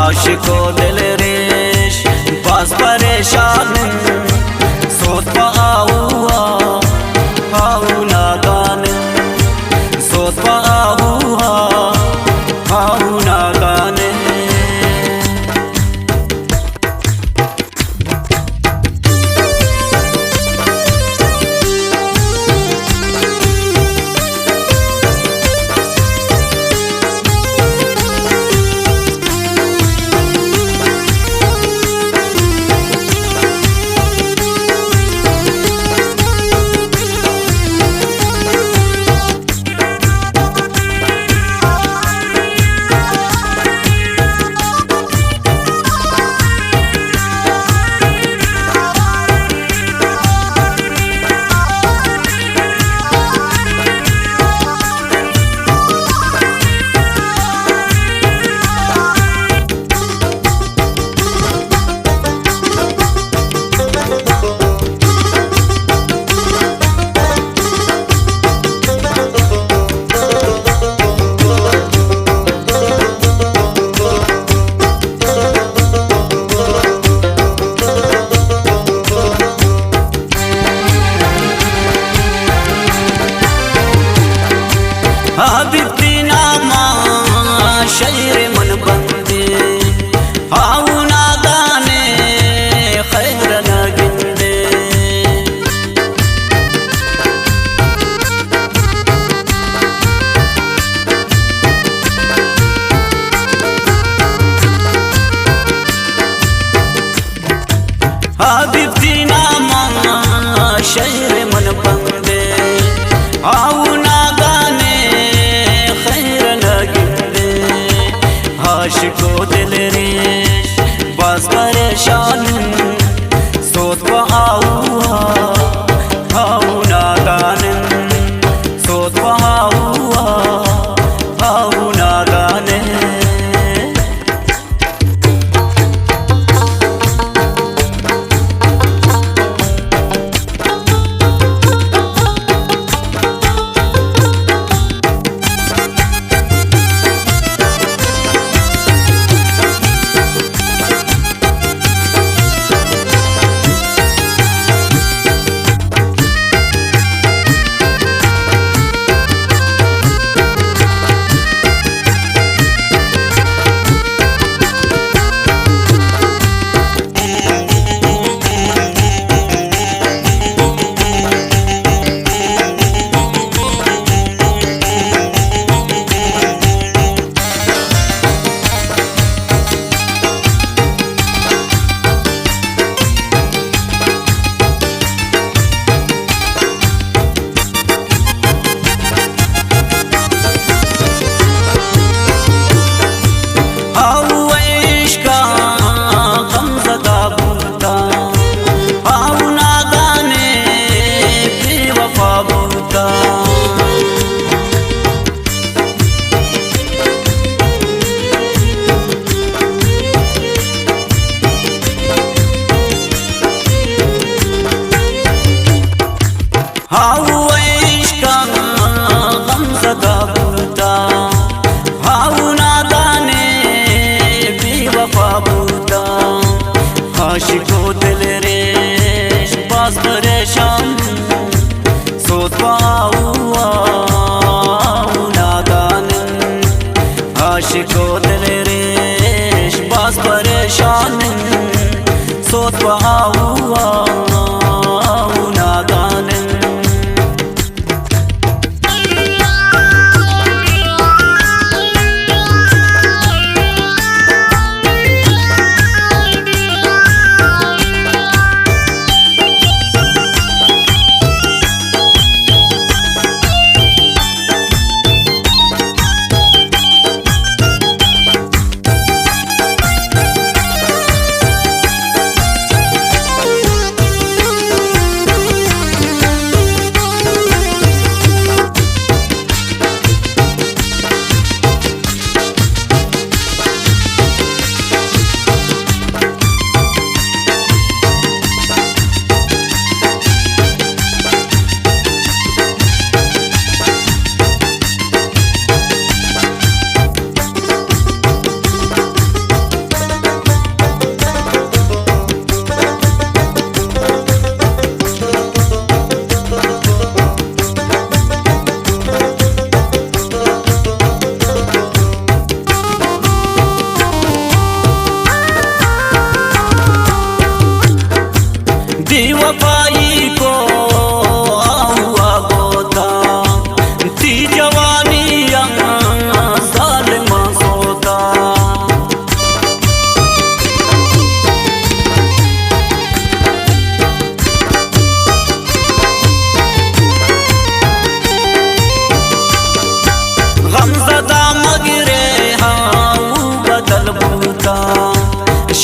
عاشق و دل ریش باز پریشان، سوت پہ آہو ءَ، آہو نادان، سوت پہ آہو ءَ، آہو نادان۔ حبیب تئی نام ءَ شعر من بندے، آہو نادانے خیر نہ گندے۔ حبیب تئی نام ءَ شعر من بندے، آہو نادانے خیر نہ گندے۔ عاشق و دل ریش باز پریشان، سوت پہ آہو ءَ، آہو نادان، سوت پہ آہو ءَ، آہو نادان۔ آہو عشق ءَ غمزدہ بوتاں، آہو نادانے بے وفا بوتاں۔ آہو عشق ءَ غمزدہ بوتاں، آہو نادانے بے وفا بوتاں۔ عاشق و دل ریش باز پریشان، سوت پہ آہو ءَ، آہو نادان۔ عاشق و دل ریش باز پریشان، سوت پہ آہو ءَ، آہو نادان۔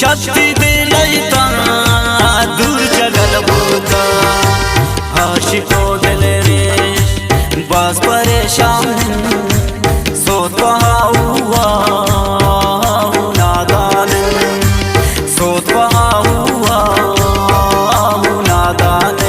شپی دل ءِ تہا دور جگل بوتا، عاشق ءُ دلریش باز پریشان، سوت پہ آہو آہو نادان، سوت پہ آہو آہو نادان۔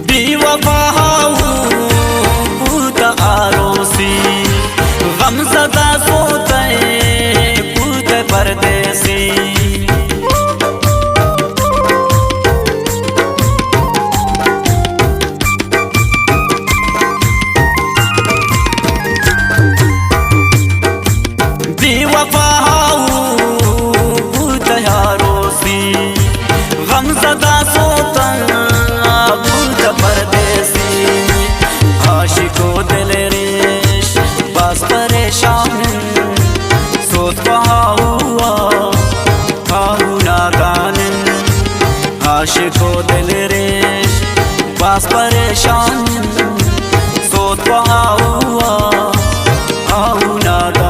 بے وفا ہاؤ بوت آروسی، غم زدہ سوتئے بوت پردیسی۔ بے وفا ہاؤ بوت آروسی، غم زدہ سوتاں بوت پردیسی۔ عاشق ءُ دلریش باز پریشان، سوت پہ آہو آہو نادان۔ عاشق ءُ دلریش باز پریشان، سوت پہ آہو آہو نادان۔